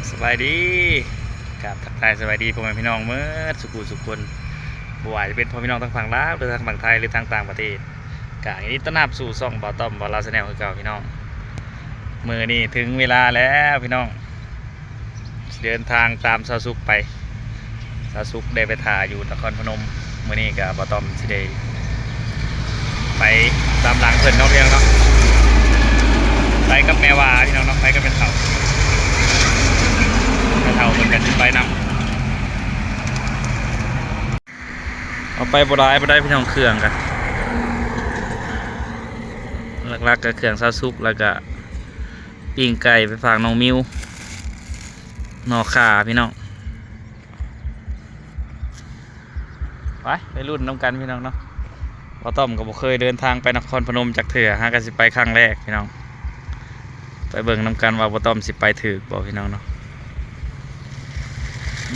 ສະບາຍດີ ກາບທັກທາຍສະບາຍດີພໍ່ແມ່ພີ່ນ້ອງໝົດສູ່ຜູ້ສູ່ຄົນ ບໍ່ວ່າຈະເປັນພໍ່ແມ່ພີ່ນ້ອງທາງຝັ່ງລາວ ຫຼືທາງຝັ່ງໄທ ຫຼືທາງຕ່າງປະເທດ ກະຍິນດີຕ້ອນຮັບສູ່ຊ່ອງບ່າວຕ້ອມ ບ່າວລາວ Channel ຄືເກົ່າພີ່ນ້ອງ. ມື້ນີ້ເຖິງເວລາແລ້ວພີ່ນ້ອງ ຊິເດີນທາງຕາມຊາວສຸກໄປ. ຊາວສຸກໄດ້ໄປຖ້າຢູ່ນະຄອນພະນົມ. ມື້ນີ້ກະບ່າວຕ້ອມຊິໄດ້ໄປຕາມຫຼັງເພິ່ນເນາະພີ່ນ້ອງເນາະ. ໄປກັບແມ່ຫວາພີ່ນ້ອງເນາະ ໄປກັບແມ່ເຖົ້າ. ແມ່ເຖົ້າເພິ່ນກະຊິໄປນຳ. ເອົາໄປບໍ່ຫຼາຍບໍ່ໄດ້ພີ່ນ້ອງ ເຄື່ອງກະ ຫຼັກໆກະເຄື່ອງຊາວສຸກ ແລ້ວກະປີ້ງໄກ່ໄປຝາກນ້ອງມິວ ໜໍ່ຂ່າພີ່ນ້ອງ. ໄປ ໄປລຸ້ນນຳກັນພີ່ນ້ອງເນາະ. ບ່າວຕ້ອມກະບໍ່ເຄີຍເດີນທາງໄປນະຄອນພະນົມຈັກເທື່ອ ຫາກະຊິໄປຄັ້ງແລກພີ່ນ້ອງ. ໄປເບິ່ງນຳກັນວ່າບ່າວຕ້ອມຊິໄປຖືກບໍ່ພີ່ນ້ອງເນາະ.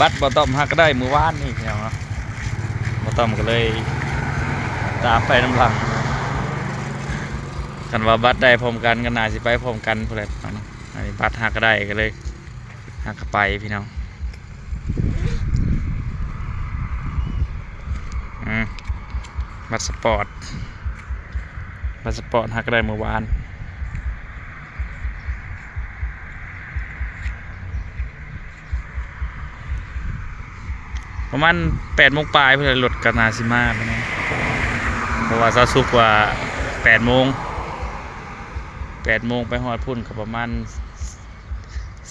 ບັດບ່າວຕ້ອມຫາກະໄດ້ມື້ວານນີ້ພີ່ນ້ອງເນາະ. ບ່າວຕ້ອມກະເລີຍຕາມໄປນຳຫຼັງ. ຄັນວ່າບັດໄດ້ພ້ອມກັນກະໜ້າຊິໄປພ້ອມກັນພຸ້ນແຫຼະພີ່ນ້ອງເນາະ. ອັນນີ້ບັດຫາກະໄດ້ກະເລີຍ ຫາກະໄປພີ່ນ້ອງ. ອືມ ບັດສະປອດ ບັດສະປອດຫາກະໄດ້ມື້ວານ ປະມານແປດໂມງປາຍພຸ້ນແຫຼະ ລົດກະໜ້າຊິມາພີ່ນ້ອງ. ເພາະວ່າຊາວສຸກວ່າແປດໂມງ ແປດໂມງໄປຮອດພຸ້ນກະປະມານ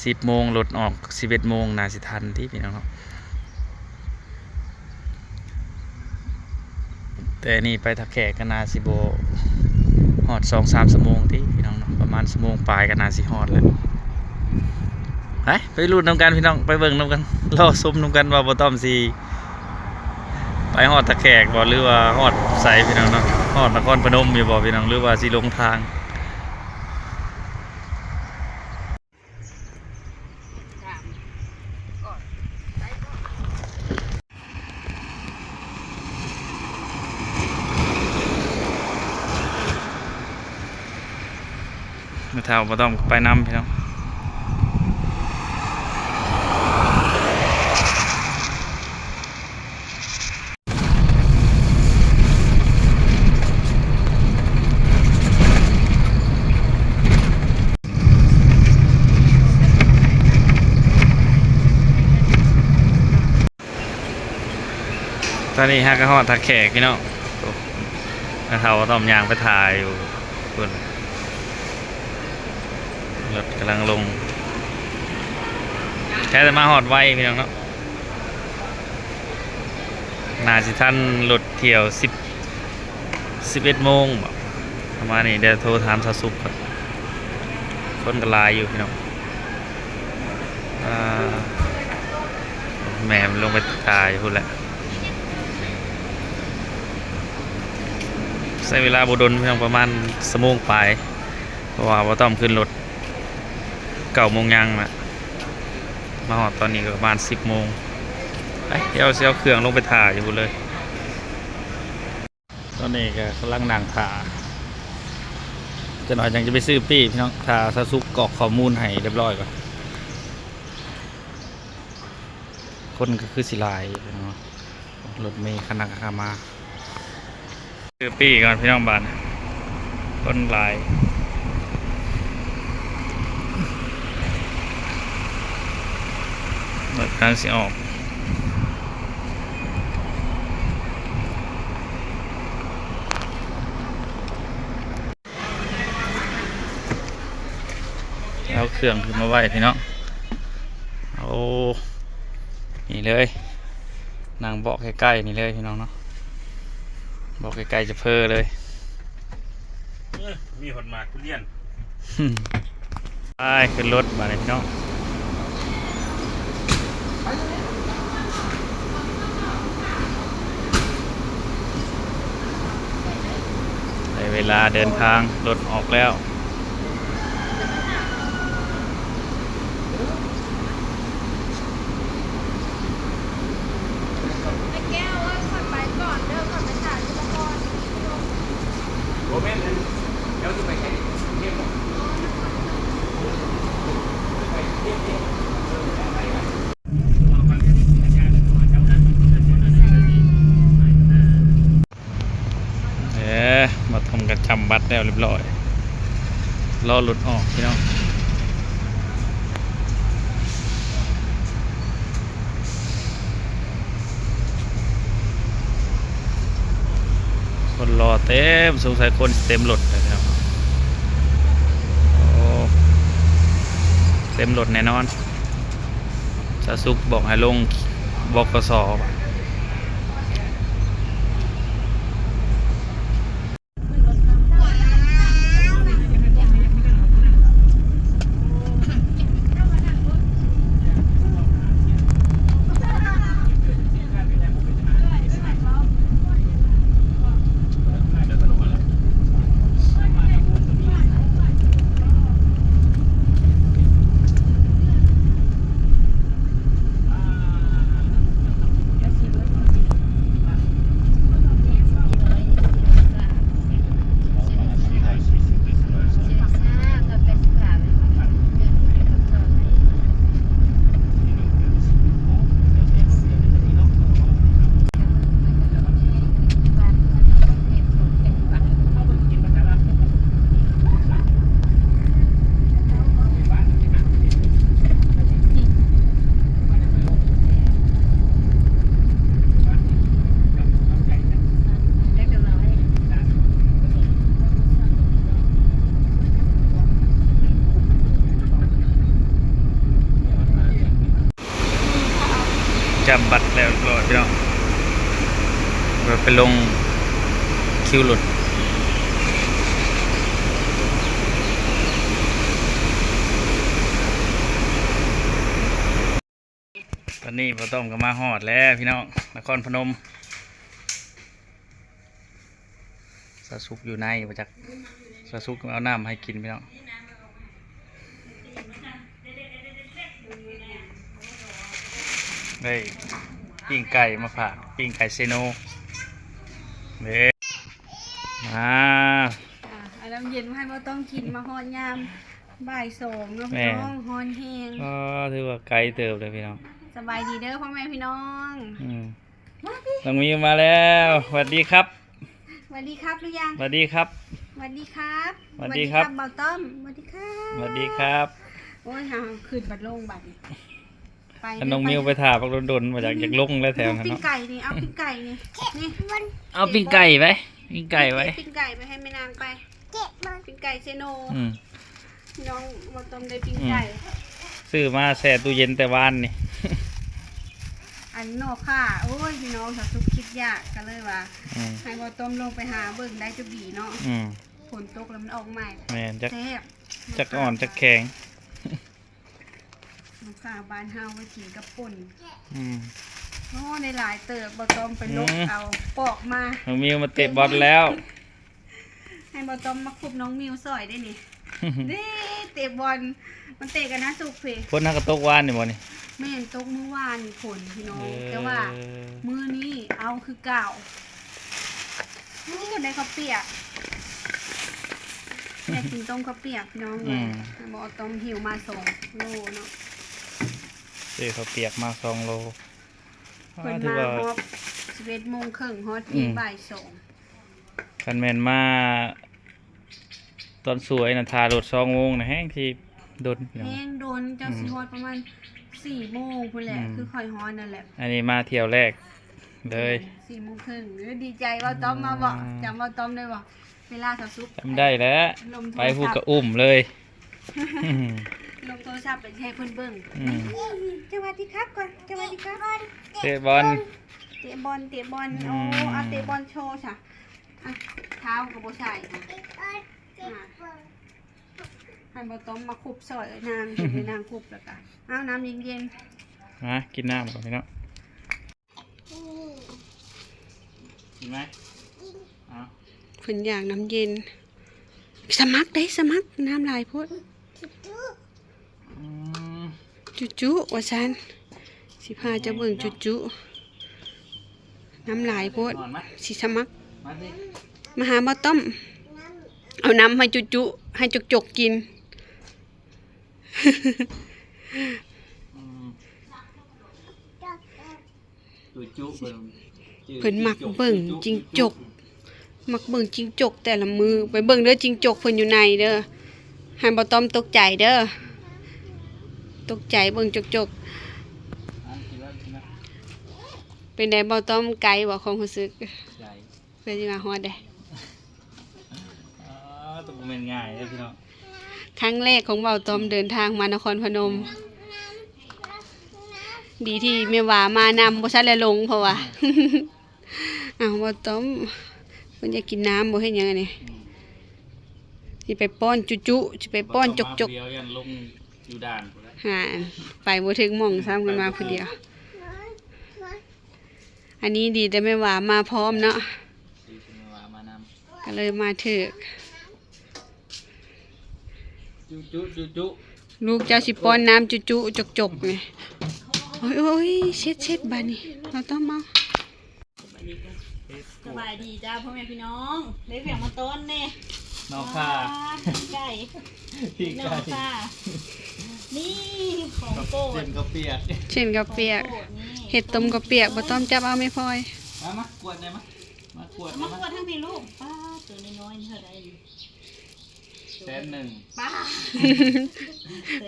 ສິບໂມງ ລົດອອກສິບເອັດໂມງ ໜ້າຊິທັນຕິພີ່ນ້ອງເນາະ. ແຕ່ນີ້ໄປທ່າແຂກກະໜ້າຊິບໍ່ຮອດສອງສາມຊົ່ວໂມງຕິພີ່ນ້ອງເນາະ ປະມານຊົ່ວໂມງປາຍກະໜ້າຊິຮອດແລ້ວ. ໄປ ໄປລຸ້ນນຳກັນພີ່ນ້ອງ ໄປເບິ່ງນຳກັນ ລໍຊົມນຳກັນວ່າບ່າວຕ້ອມຊິໄປຮອດທ່າແຂກບໍ່ ຫຼືວ່າຮອດໃສພີ່ນ້ອງເນາະ. ຮອດນະຄອນພະນົມຢູ່ບໍ່ພີ່ນ້ອງ ຫຼືວ່າຊິຫຼົງທາງ. ແມ່ເຖົ້າບໍ່ຕ້ອງໄປນຳພີ່ນ້ອງ. ຕອນນີ້ຫາກະຮອດທ່າແຂກພີ່ນ້ອງ. ໂອ້ ແມ່ເຖົ້າຕ້ອມຍ່າງໄປຖ້າຢູ່ພຸ້ນ ລົດກຳລັງລົງ ແທ້ແຕ່ມາຮອດໄວພີ່ນ້ອງເນາະ. ໜ້າຊິທັນລົດຖ້ຽວສິບ ສິບເອັດໂມງບໍ ປະມານນີ້. ດຽວໂທຖາມຊາວສຸກກ່ອນ ຄົນກະຫຼາຍຢູ່ພີ່ນ້ອງ. ອ່າ ແມ່ມັນລົງໄປຖ້າຢູ່ພຸ້ນແຫຼະ. ໃຊ້ເວລາບໍ່ດົນພີ່ນ້ອງ ປະມານຊົ່ວໂມງປາຍ ເພາະວ່າບໍ່ຕ້ອງຂຶ້ນລົດ ເກົ້າໂມງຍັງລະ ມາຮອດຕອນນີ້ກະປະມານສິບໂມງ. ໄປ ດຽວຊິເອົາເຄື່ອງລົງໄປຖ້າຢູ່ພຸ້ນເລີຍ. ຕອນນີ້ກະກຳລັງນັ່ງຖ້າ ຈັກໜ້ອຍຈັ່ງຈະໄປຊື້ປີ້ພີ່ນ້ອງ. ຖ້າຊາວສຸກກອກຂໍ້ມູນໃຫ້ຮຽບຮ້ອຍກ່ອນ. ຄົນກະຄືຊິຫຼາຍຢູ່ເນາະ ລົດເມຄັນນັ້ນກະຫາມາ. ຊື້ປີ້ກ່ອນພີ່ນ້ອງ ບາດນີ້ຄົນຫຼາຍ ລົດກຳລັງຊິອອກ. ເອົາເຄື່ອງຂຶ້ນມາໄວ້ພີ່ນ້ອງ. ໂອ້ ນີ້ເລີຍ ນັ່ງເບາະໃກ້ໆນີ້ເລີຍພີ່ນ້ອງເນາະ ເບາະໃກ້ໆຈະເພີເລີຍ. ເອີ ມີຮອດໝາກທຸລຽນ. ໄປຂຶ້ນລົດບາດນີ້ພີ່ນ້ອງ. ໄດ້ເວລາເດີນທາງ ລົດອອກແລ້ວ. ແມ່ແກ້ວເອີຍ ຂ້ອຍໄປກ່ອນເດີ ຂ້ອຍໄປຖ້າຢູ່ນະຄອນ. ບໍ່ແມ່ນ ແລ້ວຊິໄປໃສ? ກຸງເທບບໍ? ໄປກຸງເທບຕິ? ເອີ ບັດແລ້ວຮຽບຮ້ອຍ ລໍລົດອອກພີ່ນ້ອງ. ຄົນລໍເຕັມ ສົງໄສຄົນຊິເຕັມລົດແລ້ວເນາະ. ໂອ້ ເຕັມລົດແນ່ນອນ. ສາວສຸກບອກໃຫ້ລົງ ບກສ. ຈຳບັດແລ້ວຮຽບຮ້ອຍພີ່ນ້ອງ ເພື່ອໄປລົງຄິວລົດ. ຕອນນີ້ບ່າວຕ້ອມກໍມາຮອດແລ້ວພີ່ນ້ອງ ນະຄອນພະນົມ. ສາວສຸກຢູ່ໃນບໍ່ຈັກ ສາວສຸກເອົານ້ຳໃຫ້ກິນພີ່ນ້ອງ. ໄດ້ປີ້ງໄກ່ມາຝາກ ປີ້ງໄກ່ເຊໂນເດ້. ອ່າ ອ່າ ເອົານ້ຳເຢັນມາໃຫ້ບ່າວຕ້ອມກິນ ມາຮອດຍາມບ່າຍສອງເນາະ ແມ່ນ ພີ່ນ້ອງ ຮ້ອນແຮງ. ອໍ ຖືວ່າໄກເຕີບເລີຍພີ່ນ້ອງ. ສະບາຍດີເດີພໍ່ແມ່ພີ່ນ້ອງ. ອືມ ນ້ອງມິວມາແລ້ວ ສະຫວັດດີຄັບ. ສະຫວັດດີຄັບຫຼືຍັງ? ສະຫວັດດີຄັບ. ສະຫວັດດີຄັບ. ສະຫວັດດີຄັບ ສະຫວັດດີຄັບບ່າວຕ້ອມ. ສະຫວັດດີຄັບ. ສະຫວັດດີຄັບ. ໂອ້ຍ ເຮົາຂຶ້ນບັດລົງບັດນີ້ ໄປ ອັນນ້ອງມິວໄປຖ້າບັກດົນໆ ບໍ່ຢາກ ຢາກລົງແລ້ວແຖວນັ້ນເນາະ. ປີ້ງໄກ່ນີ້ ເອົາປີ້ງໄກ່ນີ້ ນີ້ ເອົາປີ້ງໄກ່ໄປ ປີ້ງໄກ່ໄປ ປີ້ງໄກ່ໄປໃຫ້ແມ່ນາງໄປ. ເຈັບມັນ ປີ້ງໄກ່ເຊໂນ. ອືມ ນ້ອງບໍ່ຕ້ອງໄດ້ປີ້ງໄກ່. ອືມ ຊື້ມາແຊ່ຕູ້ເຢັນແຕ່ວານນີ້. ອັນໜໍ່ຂ່າ ໂອ້ຍ ພີ່ນ້ອງ ສາວສຸກຄິດຢາກ ກໍເລີຍວ່າ ອືມ ໃຫ້ບ່າວຕ້ອມລົງໄປຫາເບິ່ງໄດ້ຈະບີເນາະ. ອືມ ຝົນຕົກແລ້ວມັນອອກໃໝ່. ແມ່ນ ຈັກ ແຊບ ຈັກອ່ອນຈັກແຂງ. ໜໍ່ຂ່າບ້ານເຮົາໄວ້ກິນກັບປົ່ນ. ອືມ ໂອ້ ໄດ້ຫຼາຍເຕີບ ບ່າວຕ້ອມໄປຫຼົກ ອືມ ເອົາປອກມາ. ນ້ອງມິວມາເຕະບອນແລ້ວ. ໃຫ້ບ່າວຕ້ອມມາຄຸບນ້ອງມິວຊ່ອຍໄດ້ນີ້. ເດ້ ເຕະບອນ ມັນເຕະກັນນະສຸກເພ. ຝົນຫາກະຕົກວານນີ້ບໍ່ນີ້? ແມ່ນ ຕົກມື້ວານນີ້ຝົນພີ່ນ້ອງ. ເອີ ແຕ່ວ່າມື້ນີ້ເອົາຄືເກົ່າ. ນີ້ກໍໄດ້ເຂົ້າປຽກ ຢາກກິນຕົ້ມເຂົ້າປຽກພີ່ນ້ອງເອີຍ. ອືມ ບ່າວຕ້ອມຫິ້ວມາສອງໂລເນາະ. ຊື້ເຂົ້າປຽກມາສອງໂລ. ເພິ່ນມາຮອດສິບເອັດໂມງເຄິ່ງ ຮອດພີ້ ອືມ ບ່າຍສອງ. ຄັນແມ່ນມາຕອນສວຍນະ ຖ້າລົດສອງໂມງນະ ແຮງທີ່ດົນ ແຮງດົນ. ເຈົ້າ ອືມ ຊິຮອດປະມານສີ່ໂມງພຸ້ນແຫຼະ. ອືມ ຄືຂ້ອຍຮອດນັ້ນແຫຼະ. ອັນນີ້ມາທ່ຽວແລກເລີຍ ແມ່ນ ສີ່ໂມງເຄິ່ງ. ເອີ ດີໃຈ ບ່າວຕ້ອມມາເບາະ. ອືມ ຈຳບ່າວຕ້ອມໄດ້ບໍ່? ເວລາສາວສຸກ ຈຳໄດ້ແຫຼະ ໄປພຸ້ນກໍອຸ້ມເລີຍ. ລົງໂທລະສັບໄປໃຫ້ເພິ່ນເບິ່ງ. ອືມ ສະຫວັດດີຄັບກ່ອນ ສະຫວັດດີຄັບ. ເຕະບອນ ເຕະບອນ ເຕະບອນ. ອືມ ໂອ້ ເອົາເຕະບອນໂຊຊະ. ອ່ະ ເທົ້າກໍບໍ່ໃສ່ນະ. ອ່ະ ໃຫ້ບ່າວຕ້ອມມາຄຸບຊ່ອຍນາງ ໃຫ້ນາງຄຸບ ແລ້ວກໍເອົານ້ຳເຢັນໆ. ມາກິນນ້ຳກ່ອນພີ່ນ້ອງ. ກິນໄໝ? ເອົາ ເພິ່ນຢາກນ້ຳເຢັນ. ສະໝັກເດ້ ສະໝັກ ນ້ຳຫຼາຍໂພດ. ອືມ ຈຸໆ ວ່າຊັ້ນ. ຊິພາເຈົ້າເບິ່ງຈຸໆ ນ້ຳຫຼາຍໂພດ. ຊິສະໝັກ ມາຫາບ່າວຕ້ອມ ເອົານ້ຳໃຫ້ຈຸໆ ໃຫ້ຈົກໆກິນ. ອືມ ຈຸໆ ເບິ່ງ ເພິ່ນມັກເບິ່ງຈິງຈົກ. ມັກເບິ່ງຈິງຈົກແຕ່ລະມື້. ໄປເບິ່ງເດີຈິງຈົກເພິ່ນຢູ່ໃນເດີ. ໃຫ້ບໍ່ຕ້ອມຕົກໃຈເດີ. ຕົກໃຈເບິ່ງຈົກໆ. ເປັນໃດບໍ່ຕ້ອມ ໄກບໍ່ຄວາມຮູ້ສຶກ? ໄກ. ເພື່ອຊິມາຮອດເດ້. ອາ ບໍ່ແມ່ນງ່າຍເດ້ພີ່ນ້ອງ. ຄັ້ງແລກຂອງເບົາຕ້ອມເດີນທາງມານະຄອນພະນົມ. ດີທີ່ແມ່ຫວາມານຳ ບໍ່ຊັ້ນແລ້ວຫຼົງ ເພາະວ່າ ອ້າວ ເບົາຕ້ອມ ເພິ່ນຢາກກິນນ້ຳບໍ່ ເຮັດຫຍັງອັນນີ້? ອືມ ຊິໄປປ້ອນຈຸໆ ຊິໄປປ້ອນຈົກໆ. ເບົາຕ້ອມມາຜູ້ດຽວ ຢ້ານລົງຢູ່ດ່ານພຸ້ນແຫຼະ. ຫາ ໄປບໍ່ເຖິງໝ່ອງຊ້ຳ ເພິ່ນມາຜູ້ດຽວ. ອັນນີ້ດີແຕ່ແມ່ຫວາມາພ້ອມເນາະ. ດີແຕ່ແມ່ຫວາມານຳ ກໍເລີຍມາຖືກ. ຈຸໆ ຈຸໆ. ລູກເຈົ້າຊິປ້ອນນ້ຳຈຸໆ ຈົກໆ ນີ້. ໂອ້ຍ ໂອ້ຍ ເຊັດໆ ບາດນີ້ ເຮົາຕ້ອງເອົາ. ສະບາຍດີຈ້າ ພໍ່ແມ່ພີ່ນ້ອງ ໄດ້ຫຍັງມາຕ້ອນແດ່? ໜໍ່ຂ່າ ປີ້ງໄກ່ ປີ້ງໄກ່ ໜໍ່ຂ່າ. ນີ້ຂອງໂປດ ເສັ້ນເຂົ້າປຽກ ເສັ້ນເຂົ້າປຽກ ຂອງໂປດນີ້ ເຮັດຕົ້ມເຂົ້າປຽກ. ບໍ່ຕ້ອມຈັບເອົາແມ່ພອຍ. ມາ ມາກວດແດ່ ມາ ມາກວດແດ່ ມາ ມາກວດທາງພີ້ລູກ. ປ້າ ໂຕນ້ອຍໆ ເທົ່າໃດນີ້? ແສນໜຶ່ງ. ປ້າ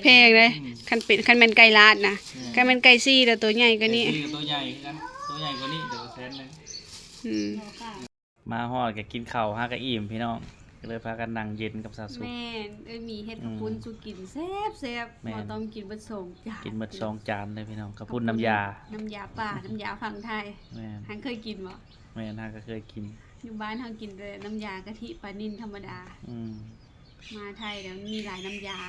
ແພງເດ້. ອືມ ຄັນເປັນ ຄັນແມ່ນໄກ່ລາດນະ. ແມ່ນ ຄັນແມ່ນໄກ່ສີ່ແລ້ວ ໂຕໃຫຍ່ກວ່ານີ້ ໄກ່ສີ່ກໍໂຕໃຫຍ່ຄືກັນ ໂຕໃຫຍ່ກວ່ານີ້ ແຕ່ວ່າແສນໜຶ່ງ. ອືມ ມາຮອດກໍກິນເຂົ້າຫາກໍອີ່ມພີ່ນ້ອງ ກໍເລີຍພາກັນນັ່ງເຢັນກັບສາວສຸກ. ແມ່ນ ເອື້ອຍມີເຮັດ ອືມ ເຂົ້າປຸ້ນສູ່ກິນແຊບໆ. ແມ່ນ ບໍ່ຕ້ອງກິນເບິດສອງຈານ ກິນເບິດສອງຈານເລີຍພີ່ນ້ອງ. ເຂົ້າປຸ້ນ ເຂົ້າປຸ້ນ ນ້ຳຢາ ນ້ຳຢາປ່າ ນ້ຳຢາຝັ່ງໄທ. ແມ່ນ ຫາເຄີຍກິນບໍ່? ແມ່ນ ຫາກໍເຄີຍກິນ. ຢູ່ບ້ານເຮົາກິນແຕ່ນ້ຳຢາກະທິປານິນທຳມະດາ. ອືມ ມາໄທແລ້ວມີຫຼາຍນ້ຳຢາ.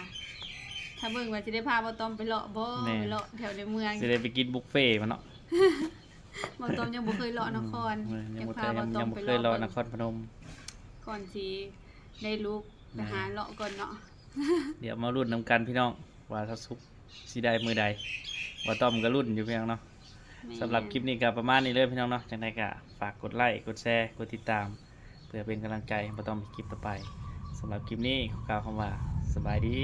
ຖ້າເບິ່ງວ່າຊິໄດ້ພາເບົາຕ້ອມໄປເລາະບໍ່? ແມ່ນ ໄປເລາະແຖວໃນເມືອງ ຊິໄດ້ໄປກິນບຸບເຟມາເນາະ. ເບົາຕ້ອມຍັງບໍ່ເຄີຍເລາະນະຄອນ. ອືມ ຍັງບໍ່ເຄີຍ ຍັງບໍ່ເຄີຍເລາະນະຄອນພະນົມ ກ່ອນຊິໄດ້ລູກ ໄປຫາເລາະກ່ອນເນາະ. ດຽວມາລຸ້ນນຳກັນພີ່ນ້ອງ ວ່າສາວສຸກຊິໄດ້ມື້ໃດ. ເບົາຕ້ອມກໍລຸ້ນຢູ່ພີ່ນ້ອງເນາະ. ແມ່ນ ສຳລັບຄລິບນີ້ກໍປະມານນີ້ເລີຍພີ່ນ້ອງເນາະ. ຈັ່ງໃດກໍຝາກກົດໄລ້ ກົດແຊ ກົດຕິດຕາມ ເພື່ອເປັນກຳລັງໃຈໃຫ້ເບົາຕ້ອມເຮັດຄລິບຕໍ່ໄປ. ສຳລັບຄລິບນີ້ຂໍກ່າວຄຳວ່າ ສະບາຍດີ.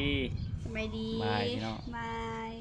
ສະບາຍດີ. ບາຍພີ່ນ້ອງ. ບາຍ.